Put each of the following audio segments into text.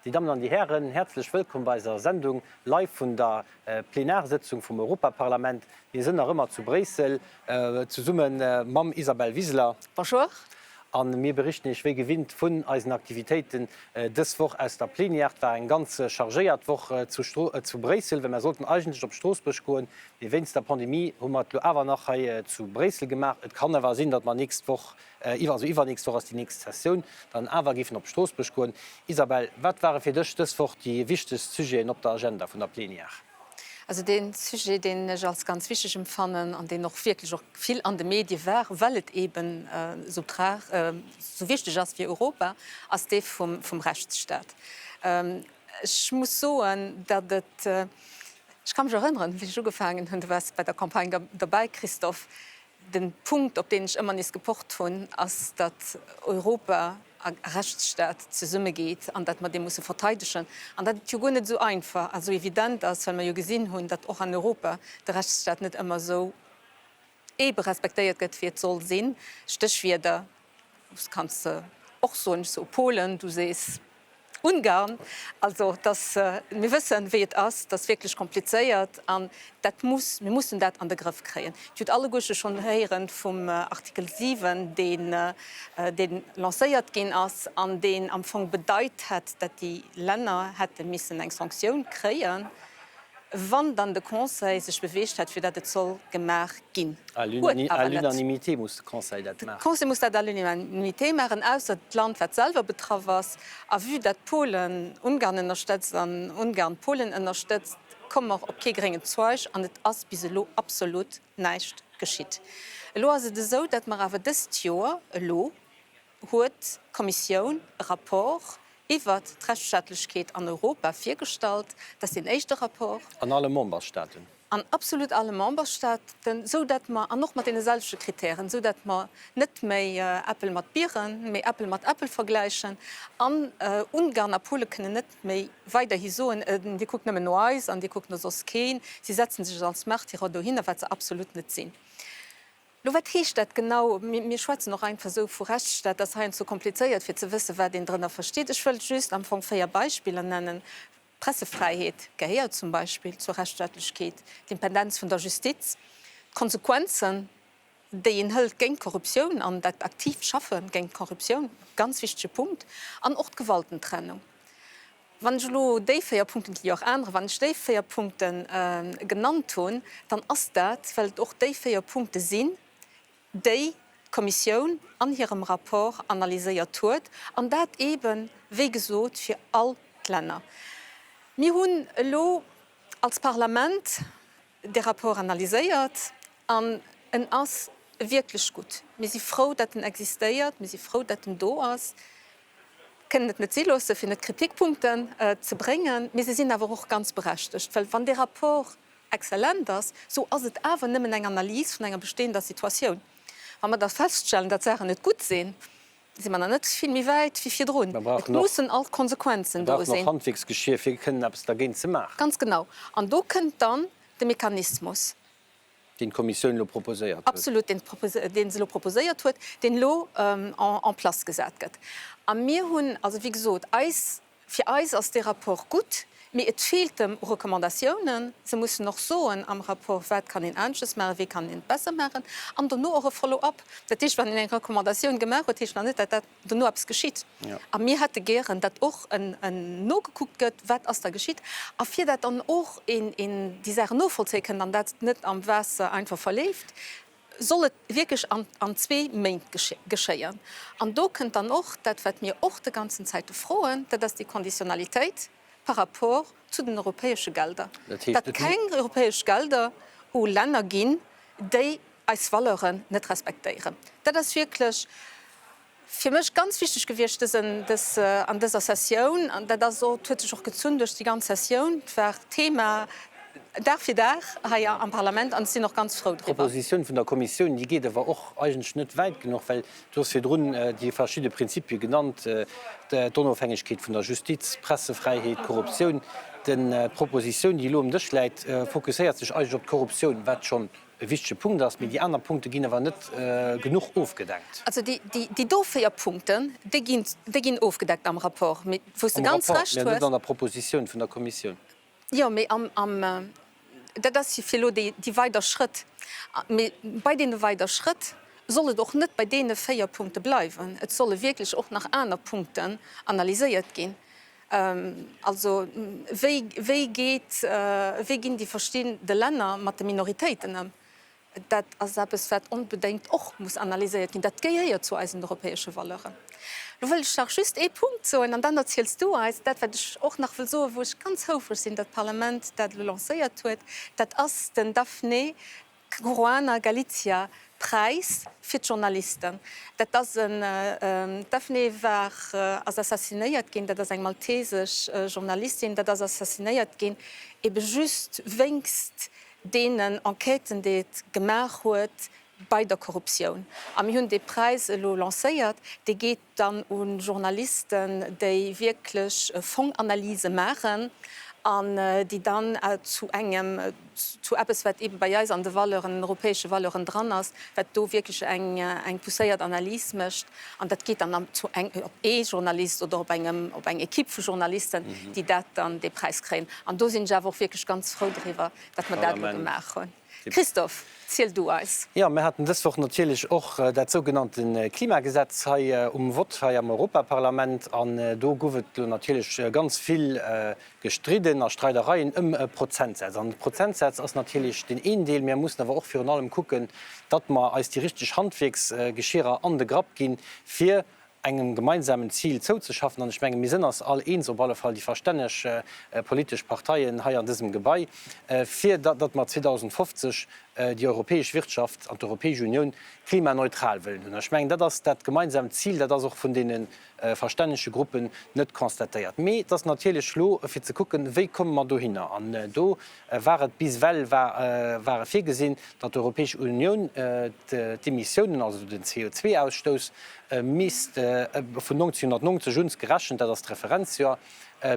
Déi Dammen an déi Hären, häerzlech wëllkomm bei eiser Sendung live vun der Plenarsëtzung vum Europaparlament. Mir sënn nach ëmmer zu Bréissel, zesumme mam Isabel Wiseler. Bonjour. A mir berichten Iech wéi gewinnt vun eisen Aktivitéiten dës Woch aus der Plenière. Et war eng ganz chargéiert Woch zu Bréissel, well mer sollten eigentlech op Stroossbuerg goen, mee wéinst der Pandemie hu mer et elo awer nach hei zu Bréissel gemaach. Et kann awer sinn, datt mer nächst Woch, also iwwernächst Woch ass déi nächst Sessioun, dann awer géifen op Stroossbuerg goen. Isabel, wat ware fir dech dës Woch déi wichtegst Sujeten op der Agenda vun der Plenière? Also dee Sujet, deen ech als ganz wichteg empfannen an deen och wierklech och vill an de Medie war, well et eeben esou esou wichteg ass fir Europa, ass dee vum Rechtsstaat. Ech muss soen, datt et, ech ka mech erënneren, wéi ech ugefaangen hunn, du waars bei der Campagne derbäi, Christophe, De Punkt, op deen ech ëmmer nees gepocht hunn, ass, datt Europa a Rechtsstaat zesummegeet an datt mer dee musse verteidegen an datt et jo guer net esou einfach a esou evident ass, well mer jo gesinn hunn, datt och an Europa de Rechtsstaat net ëmmer esou eebe respektéiert gëtt, wéi et soll sinn. Stéchwierder, kanns de och soen, ech soe Polen, du sees Ungarn. Also dass mir wëssen, wéi et ass, dat ass wierklech komplizéiert an dat muss, mir mussen dat an de Grëff kréien. Dir hutt alleguerche schonn héiere vum Artikel 7, deen, dee lancéiert ginn ass an deen am Fong bedeit hätt, dat déi Länner hätte missen eng Sanktioun kréien. Wann dann de Conseil sech beweegt hätt, fir datt et soll gemaach ginn. À l'unanimité muss de Conseil dat maachen. De Conseil muss dat à l'unanimité maachen, ausser d'Land, wat selwer betraff ass. A vue datt Polen Ungarn ënnerstëtzt an Ungarn Polen ënnerstëtzt, komme mer op kee gréngen Zweig an et ass bis elo absolut näischt geschitt. Elo ass et esou, datt mer awer dëst Joer elo, huet d'Kommissioun e Rapport iwwert d'Rechtsstaatlechkeet an Europa virgestallt. Dat ass deen éischte Rapport. An alle Memberstaaten. An absolut alle Memberstaaten, esou datt mer, an och mat deene selwechte Kritären, esou datt mer net méi Äppel mat Bieren, mee Äppel mat Äppel vergläichen. An Ungarn a Pole kënnen net méi weiderhi soen, Dir kuckt nëmmen no eis an Dir kuckt no soss keen. Si setze sech als Märtyrer dohinner, wat se absolut net sinn. Lo, wat heescht dat genau? Mir schwätzen och einfach esou vu Rechtsstaat, dat ass heiansdo komplizéiert fir ze wëssen, wat een drënner versteet. Ech wëll just am Fong 4 Beispiller nennen. D'Pressefräiheet gehéiert zum Beispill zur Rechtsstaatlechkeet, d'Independenz vun der Justiz, d'Konsequenzen, déi een hëlt géint d'Korruptioun an dat aktiivt Schaffe géint d'Korruptioun, ganz wichtege Punkt, an och d'Gewaltentrennung. Wann ech elo déi 4 Punkten, et gi jo och anerer, wann ech déi 4 Punkte genannt hunn, dann ass dat, well et och déi 4 Punkte sinn, déi d'Kommissioun an hirem Rapport analyséiert huet, an dat eeben, wéi gesot, fir all d'Länner. Mir hunn elo als Parlament dee Rapport analyséiert an en ass wierklech gutt. Mir si frou, datt en existéiert, mir si frou, datt en do ass. Kënnen et net si loosse fir net Kritikpunkten ze bréngen, mee se sinn awer och ganz berechtegt, well wann dee Rapport exzellent ass, sou ass et awer nëmmen eng Analys vun enger bestehender Situatioun. Wa mer da feststellen, datt d'Saachen net gutt sinn, si mer nach net vill méi wäit wéi virdrun. Et mussen all d'Konsequenzen do sinn. Mer brauchen och Handwierksgeschier, fir kënnen eppes dergéint ze maachen. Ganz genau. An do kënnt dann de Mechanismus. Deen d'Kommissioun elo proposéiert huet. Absolut, deen se elo proposéiert huet, deen elo en place gesat gëtt. A mir hunn, also wéi gesot, eis, fir eis ass dee Rapport gutt, mee et feelt em u Recommandatiounen. Se mussen och soen am Rapport, wat kann een aneschters maachen, wéi kann een et besser maachen, an dono och e Follow-up. Dat heescht, wann een eng Recommandatioun gemaach huet, heescht nach net, datt dat dono eppes geschitt. A mir hätte gären, datt och nogekuckt gëtt, wat ass da geschitt, a fir dat dann och een déi Saachen novollzéie kënnt an dat net am Waasser einfach verleeft, soll et wierklech an zwee Méint geschéien. An do kënnt dann och dat, wat mir och de ganzen Zäite froen, dat ass déi Conditionnalitéit par rapport zu den europäesche Gelder, datt keng europäesch Gelder u Länner ginn, déi eis Valeuren net respektéieren. Dat ass wierklech fir mech ganz wichteg gewiescht dësen, dës, an dëser Sessioun. An dat ass och, huet sech och gezunn duerch déi ganz Sessioun. Et war Thema Dag fir Dag hei am Parlament an ech sinn och ganz frou driwwer. D'Propositioun vun der Kommissioun, déi geet awer och eigentlech net wäit genuch, well du hues virdrun déi verschidde Prinzipie genannt, d'Onofhängegkeet vun der Justiz, d'Pressefräiheet, d'Korruptioun. D'Propositioun, déi elo um Dësch läit, fokusséiert sech eigentlech op d'Korruptioun, wat schonn. e wichtege Punkt ass, mee déi aner Punkte ginn awer net genuch ofgedeckt. Also déi do 4 Punkten, déi ginn, déi ginn ofgedeckt am Rapport, mee wou s de Am ganz Rapport, Recht mä net hues. an der Propositioun vun der Kommissioun. Jo, mee am, am, dat ass jo fir elo déi, déi weider Schrëtt. Mee bei deene weider Schrëtt soll et och net bei deene 4 Punkte bleiwen. Et solle wierklech och nach aner Punkten analyséiert ginn. Also, wéi, wéi geet, wéi ginn déi verschidde Länner mat de Minoritéiten ëm? Dat ass eppes, wat onbedéngt och muss analyséiert ginn. Dat gehéiert zu eisen europäesche Valeuren. Lo wëll ech nach just ee Punkt soen an dann erziels du eis dat, wat ech och nach wëll soen, wou ech ganz houfreg sinn, datt d'Parlament dat elo lancéiert huet, dat ass den Daphne Caruana Galizia Präis fir d'Journalisten. Dat ass en, d'Daphne war, ass assassinéiert ginn, dat ass eng maltesesch Journalistin, dat ass assassinéiert ginn ebe just wéinst deenen Enquêten, déi et gemaach huet bei der Korruptioun. A mir hunn dee Präis elo lancéiert, dee geet dann u Journalisten, déi wierklech Fonganalyse maachen an déi dann zu engem, zu eppes, wat eebe bei eis an de Valeuren, an den europäesche Valeuren dran ass, wat do wierklech eng, eng pousséiert Analys mécht. An dat geet dann zu eng, op ee Journalist oder op engem, op eng Equipe vu Journalisten, déi dat dann, dee Präis kréien. An do sinn ech awer och wierklech ganz frou driwwer, datt mer dat elo gemaach hunn. Christophe, ziel du eis. Jo, mir haten dës Woch natierlech och dat sougenannte Klimagesetz hei um Vott hei am Europaparlament. An do gouf et elo natierlech ganz vill gestridden a Streidereien ëm Prozentsätz. An de Prozentsaz ass natierlech deen een Deel. Mir mussen awer och virun allem kucken, datt mer eis déi richteg Handwierksgeschierer an de Grapp ginn, fir engem gemeinsamen Zil zouzeschaffen. An ech menge mir sënn eis all eens, op alle Fall déi verstänneg politesch Parteien hei an dësem Gebai, fir datt mer 2050 déi europäesch Wirtschaft an d'Europäesch Unioun klimaneutral wëllen hunn. Ech mengen, dat ass dat gemeinsaamt Zil, dat ass och vun deene verstännege Gruppen net constatéiert. Mee et ass natierlech elo fir ze kucken, wéi komme mer dohinner. An do war et bis ewell war et virgesinn, datt d'Europäesch Unioun d'Emissiounen, also den CO2-Ausstouss, misst vun 1990 un gerechent, dat ass d'Referenzjoer,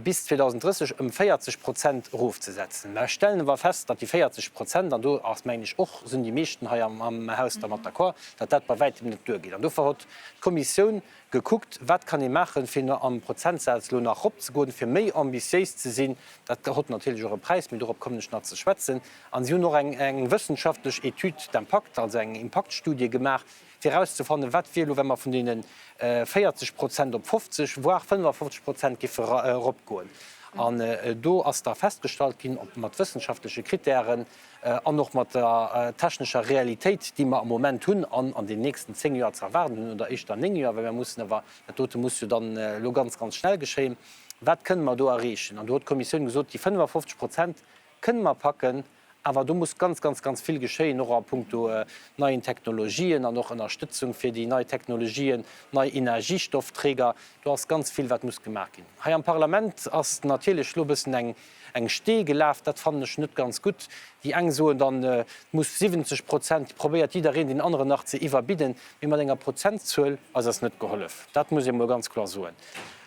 bis 2030 ëm 40 Prozent erofzesetzen. Mer stellen awer fest, datt déi 40 Prozent, an do ass, mengen ech, och sinn déi meeschten hei am Haus dermat d'accord, datt dat bei wäitem net duergeet. An dofir hott d'Kommissioun gekuckt, wat kann ee maachen, fir am Prozentsaz elo nach eropzegoen, fir méi ambitiéis ze sinn. Dat hott natierlech och e Präis, mee dorop kommen ech nach ze schwätzen. An si hunn och eng wëssenschaftlech Étude d'impact, also eng Impaktstudie gemaach, fir erauszefannen, wat wier elo, wa mer vun deene 40 Prozent op 50, voire 55 Prozent géife eropgoen. An do ass da festgestallt ginn, ob mat wëssenschaftleche Kritären an och mat der technescher Realitéit, déi mer am Moment hunn an an den nächsten zéng Joer ze erwaarden hunn, oder éischter néng Joer, well mer mussen awer, dat dote muss jo dann elo ganz, ganz schnell geschéien, wat kënne mer do erreechen? An do huet d'Kommissioun gesot, déi 55 Prozent kënne mer packen, Awer do muss ganz, ganz, ganz vill geschéien, och a puncto neien Technologien an och Ënnerstëtzung fir déi nei Technologien, nei Energiestoffträger. Do ass ganz vill, wat muss gemaach ginn. Hei am Parlament ass natierlech elo e bëssen eng, eng Stee gelaf. Dat fannen ech net ganz gutt. Déi eng soen dann, et muss 70 Prozent, probéiert jiddereen deen aneren nach ze iwwerbidden. Mee mat enger Prozentzuel ass eis net gehollef. Dat muss ee mol ganz kloer soen.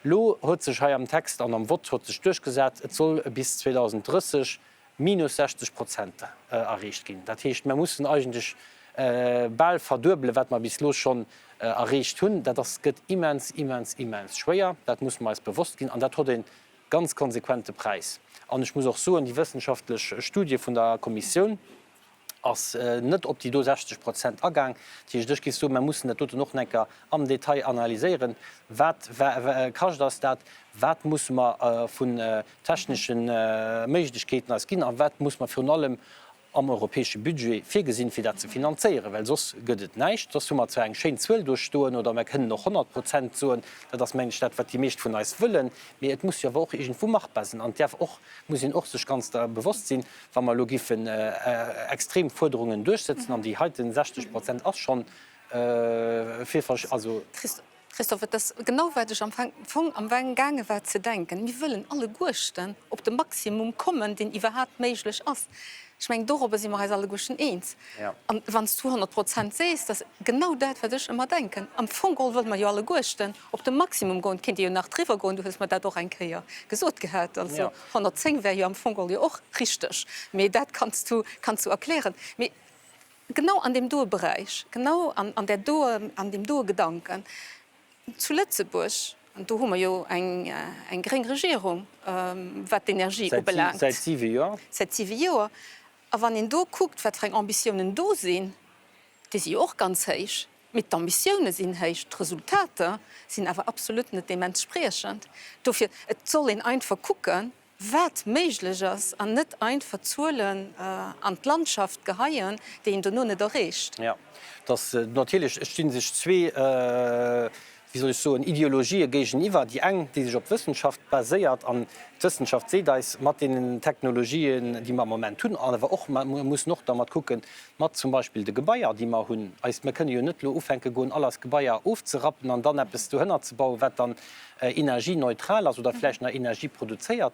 Elo huet sech hei am Text an am Vott huet sech duerchgesat, et soll bis 2030 minus 60 Prozent erreecht ginn. Dat heescht, mer mussen eigentlech bal verduebelen, wat mer bis elo schonn erreecht hunn. Dat ass, gëtt immens, immens, immens schwéier. Dat musse mer eis bewosst ginn. An dat hott e ganz konsequente Präis. An ech muss och soen, déi wëssenschaftlech Studie vun der Kommissioun ass net op déi do 60 Prozent agaang. Dat heescht, ech géif soen, mer mussen dat doten och nach eng Kéier am Detail analyséieren, Wat kascht eis dat? Wat musse mer vun technesche Méiglechkeeten eis ginn a wat muss mer virun allem am europäesche Budget virgesinn, fir dat ze finanzéieren, well soss gëtt et näischt. Soss hu mer zwar eng schéin Zuel do stoen oder mer kënnen och 100 Prozent soen, dat ass, mengen ech, dat, wat déi meescht vun eis wëllen, mee et muss jo awer och iergendwou machbar sinn an et däerf och, muss een och sech ganz bewosst sinn, wa mer elo giffen extrem Fuerderungen duerchsetzen, an déi heiten 60 Prozent ass schonn fir, also. Christophe, et ass genau wat ech am Fong am gaange war ze denken. Mir wëllen alleguerten op de Maximum kommen, deen iwwerhaapt méiglech ass. Ech mengen, dorobber si mer eis alleguerten eens. An wann s du 100 Prozent sees, dat ass genau dat, wat ech ëmmer denken. Am Fong geholl wëlle mer jo alleguerten op de Maximum goen. Et kéint ee jo nach driwwer goen, du hues mer dat och eng Kéier gesot gehat. Also 110 wär jo am Fong geholl jo och richteg. Mee dat kanns du, kanns du erklären. Mee. Genau an deem doe Beräich, genau an där doe, an deem doe Gedanken. Zu Lëtzebuerg, an do hu mer jo eng, eng gréng Regierung, wat d'Energie ubelaangt. Säit siwe Joer. Säit siwe Joer. A wann een do kuckt, wat fir eng Ambitiounen do sinn, déi si jo och ganz héich, mee d'Ambitioune sinn héich, d'Resultater sinn awer absolut net deementspriechend. Dofir, et soll een einfach kucken, wat méiglech ass an net einfach Zuelen an d'Landschaft geheien, déi een dono net erreecht. Jo, dass natierlech, et sti sech zwee, wéi soll ech soen, Ideologië géigeniwwer. Déi eng, déi sech op d'Wëssenschaft baséiert, an d'Wëssenschaft seet eis, mat deenen Technologien, déi mer am Moment hunn, an awer och, mer mussen och dermat kucken, mat zum Beispill de Gebaier, déi mer hunn, eis, mer kënne jo net elo ufänke goen, all eis Gebaier ofzerappen an dann eppes dohënner ze bauen, wat dann energieneutral ass oder vläicht nach Energie produzéiert.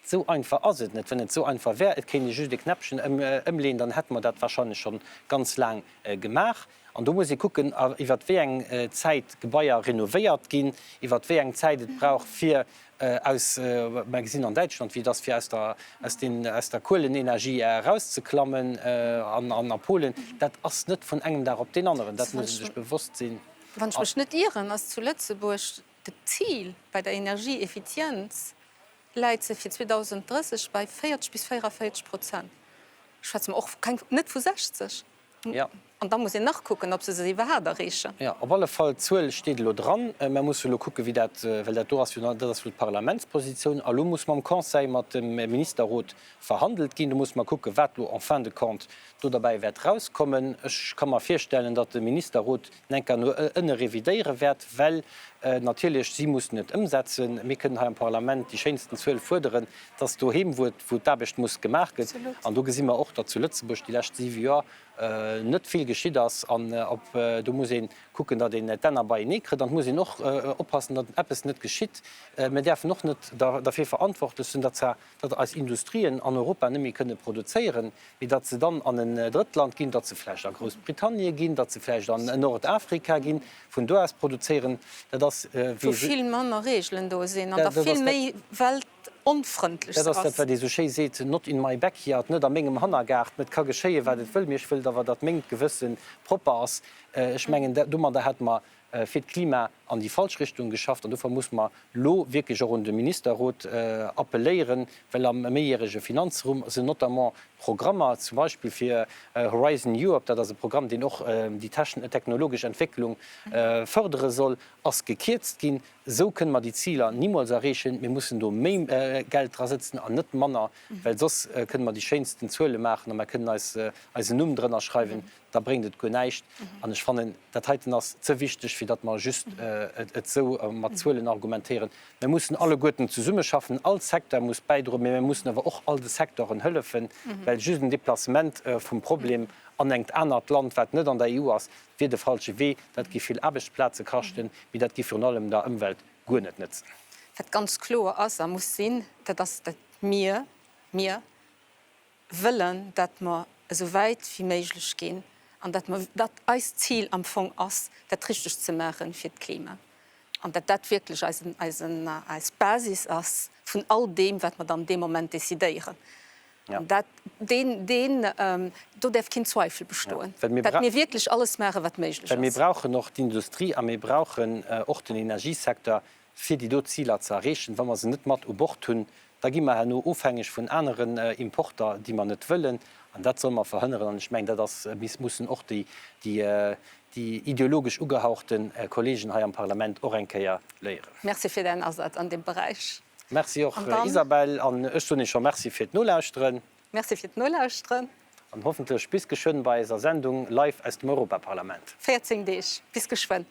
Esou einfach ass et net. Wenn et esou einfach wär, et kéint ee just e Knäppchen ëmleeën, dann hätte mer dat wahrscheinlech schonn ganz laang gemaach. An do muss ee kucken, iwwer wéi eng Zäit Gebaier renovéiert ginn, iwwer wéi eng Zäit et brauch, fir aus, mer gesinn an Däitschland, wéi et ass, fir aus der, aus den, aus der Kuelenenergie erauszeklammen an a Polen. Dat ass net vun engem Dag op deen aneren, dat muss ee sech bewosst sinn. Wann ech mech net ieren, ass zu Lëtzebuerg d'Zil bei der Energieeffizienz läit se fir 2030 bei 40 bis 44 Prozent. Schwätze mer och keng, net vu 60. Jo. An da muss een nach kucken, ob se se iwwerhaapt erreechen. Jo, op alle Fall, d'Zuel steet elo dran. Mer musse elo kucken, wéi dat, well dat do ass jo, dat ass jo d'Parlamentspositioun. A elo muss mam Conseil, mat dem Ministerrot verhandelt ginn. Do musse mer kucken, wat elo en fin de compte do derbäi wäert erauskommen. Ech ka mer virstellen, datt de Ministerrot enker no ënne revidéiere wäert, well natierlech si mussen et ëmsetzen. Mir kënnen hei am Parlament déi schéinsten Zuel fuerderen, et ass doheem, wou et, wou d'Aarbecht muss gemaach gëtt. An do gesi mer och, datt zu Lëtzebuerg déi lescht siwe Joer net vill geschitt ass. An op do muss ee kucken, datt een d'Enner beienee kritt. An et muss een och oppassen, datt eppes net geschitt. Mir däerfen och net derfir verantwortlech sinn, datt zwar datt eis Industrien an Europa net méi kënne produzéieren, mee datt se dann an en Drëttland ginn, datt se vläicht a Groussbritannie ginn, datt se vläicht an Nordafrika ginn, vun do aus produzéieren, dat ass wéi. Wou vill manner Reegelen do sinn an da vill méi weltonfrëndlech ass. Dat ass dat, wat ee sou schéi seet, not in my backyard, net a mengem Hannergaart. Et ka geschéien, wat et wëll, mee ech wëllt awer, datt mengt Gewësse propper ass. Ech mengen, domadder hätte mer fir d'Klima an déi falsch Richtung geschafft an dofir muss mer lo wierklech och un de Ministerrot appelléieren, well am méijärege Finanzrumm sinn notamment Programmer, zum Beispill fir Horizon Europe, dat ass e Programm, deen och déi technologesch Entwécklung fërdere soll, ass gekierzt ginn. Esou kënne mer déi Ziler nimools erreechen. Mir mussen do méi Geld drasëtzen an net manner, well soss kënne mer déi schéinsten Zuele maachen a mer kënnen eis eisen Numm drënner schreiwen, da bréngt et guer näischt. An ech fannen, dat heiten ass ze wichteg, fir datt mer just et esou mat Zuelen argumentéieren. Mir mussen alleguerten zesummeschaffen, all Secteur muss bäidroen, mä mir mussen awer och all de Secteuren hëllefen, well just en Déplacement vum Problem an engt anert Land, wat net an der EU ass, wier de falsche Wee. Dat géif vill Aarbechtsplaze kaschten, mee dat géif virun allem der Ëmwelt guer net nëtzen. Wat ganz kloer ass a muss sinn, dat ass, datt mir, mir, wëllen, dat mer esou wäit wéi méiglech ginn an dat mer, dat eist Zil am Fong ass, dat Richtegt ze maache fir d'Klima an dat dat wierklech eisen, eisen, eis Basis ass vun all deem, wat mer dann dee Moment decidéieren. An dat, deen, deen, do däerf keen Zweifel bestoen, dat mir wierklech alles maachen, wat méiglech ass. Well mir brauchen och d'Industrie a mir brauchen och den Energiesecteur, fir déi do Ziler ze erreechen. Wa mer se net mat u Bord hunn, da gi mer herno ofhängeg vun aneren Importer, déi mer net wëllen. An dat solle mer verhënneren. An ech mengen, dat ass, mussen och déi, déi ideologesch ugehauchte Kollegen hei am Parlament och eng Kéier léieren. Merci fir däin Asaz an deem Beräich. Merci och, Isabelle. An ech soen Iech scho Merci fir d'Nolauschteren. Merci fir d'Nolauschteren. An hoffentlech bis geschwënn bei eiser Sendung live aus dem Europaparlament. 14 Deeg. Bis geschwënn.